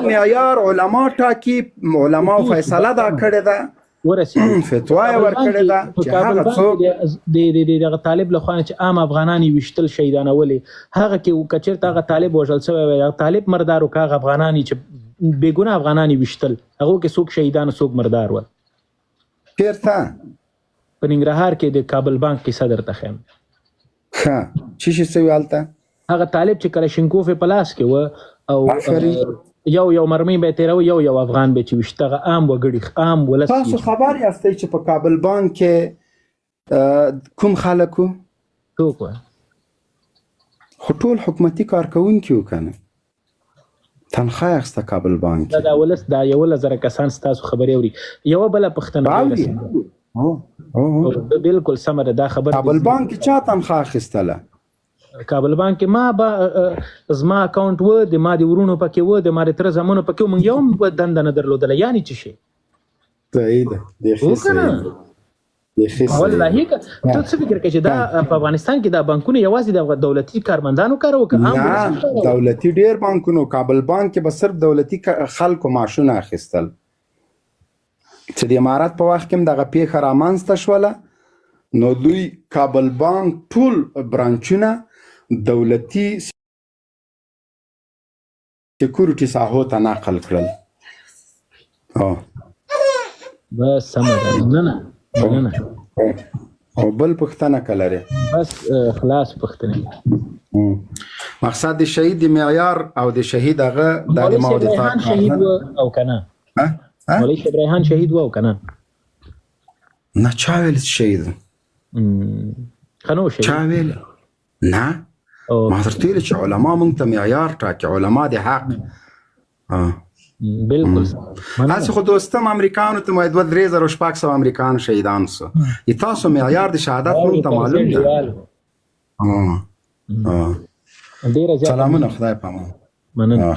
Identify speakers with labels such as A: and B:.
A: معیار علما ټاکي، علما فیصله دا کړې ده،
B: ورسېږي.
A: فتوا یې ورکړې ده
B: په
A: چې
B: کابل
A: هغه
B: بانک
A: څوک
B: کې د د د دغه طالب له خوا نه چې عام افغانان یې ویشتل شهیدانولې، هغه کې که چېرته هغه طالب وژل شوی وای، هغه طالب مردار و که هغه افغانان یې چې بېګناه افغانان یې ویشتل، هغو کې څوک شهیدان او څوک مردار ول؟
A: چېرته؟
B: په ننګرهار کې د کابل بانک کیسه درته ښیم.
A: ښه، څه شي سوي هلته؟
B: هغه طالب چې کلشینکوف یې په لاس کې و او
A: آفرین.
B: یو یو مرمۍ به یې تېروه، یو یو افغان به یې چې ویشت، هغه عام وګړي، عام ولس
A: تاسو
B: یې.
A: خبر یاستئ چې په کابل بانک کې کوم خلک وو؟
B: څوک وه؟
A: خو ټول حکومتي کارکوونکي وو که نه، تنخوا یې اخیسته کابل بانک
B: دا
A: کې.
B: دا ولس دا 11,000 کسان ستاسو خبرې اوري. یوه بله پوښتنه ډېره
A: اوري.
B: ساده. بالکل سمه ده دا خبره.
A: کابل بانک کې چا تنخوا اخیستله؟
B: کابل بانک کې ما با زما اکاونټ و، د ما د ورونو پکې و، د ما د تره زامنو پکې و، مونږ یو هم دنده نه درلودله، یعنی څه شي؟
A: صحیح ده، بیخي
B: وکنه؟
A: صحیح ده، بیخي صحیح
B: والله
A: ده.
B: که ته څه فکر کوې چې دا په افغانستان کې دا بانکونه یوازې د دولتي کارمندانو کار و که عام ولس هم
A: نه،
B: کاروه؟
A: دولتي ډیر بانکونو، کابل بانک کې به صرف دولتي خلکو معاشونه اخیستل. چې د امارت په وخت کې هم دغه پیښه رامنځته شوله، نو دوی کابل بانک ټول برانچونه دولتي سکیورټي ساحو ته نقل کړل.
B: بس سمه ده، مننه مننه.
A: او بل پوښتنه که لرې؟
B: بس خلاص پوښتنې.
A: مقصد د شهید د معیار او د شهید هغه د
B: مولوي
A: ما او
B: صاحب
A: د تا
B: ریحان
A: کار
B: شهید
A: نه.
B: و او که نه؟
A: ها؟ ها؟
B: مولوي صاحب ریحان شهید و او که نه؟
A: نه، چا ویل چې شهید؟
B: ښه نه و شهید؟
A: چا ویل؟ نه، ما درته ویل چې علما مونږ ته معیار ټاکي، علما د حق.
B: بالکل.
A: هسې خو دوستم امریکانو ته مو 2-3,600 امریکان شهیدان سو. تاسو معیار د شهادت مونږ ته معلوم ده.
B: ډیره زیاته
A: سلامونه، خدای پامان.
B: مننه.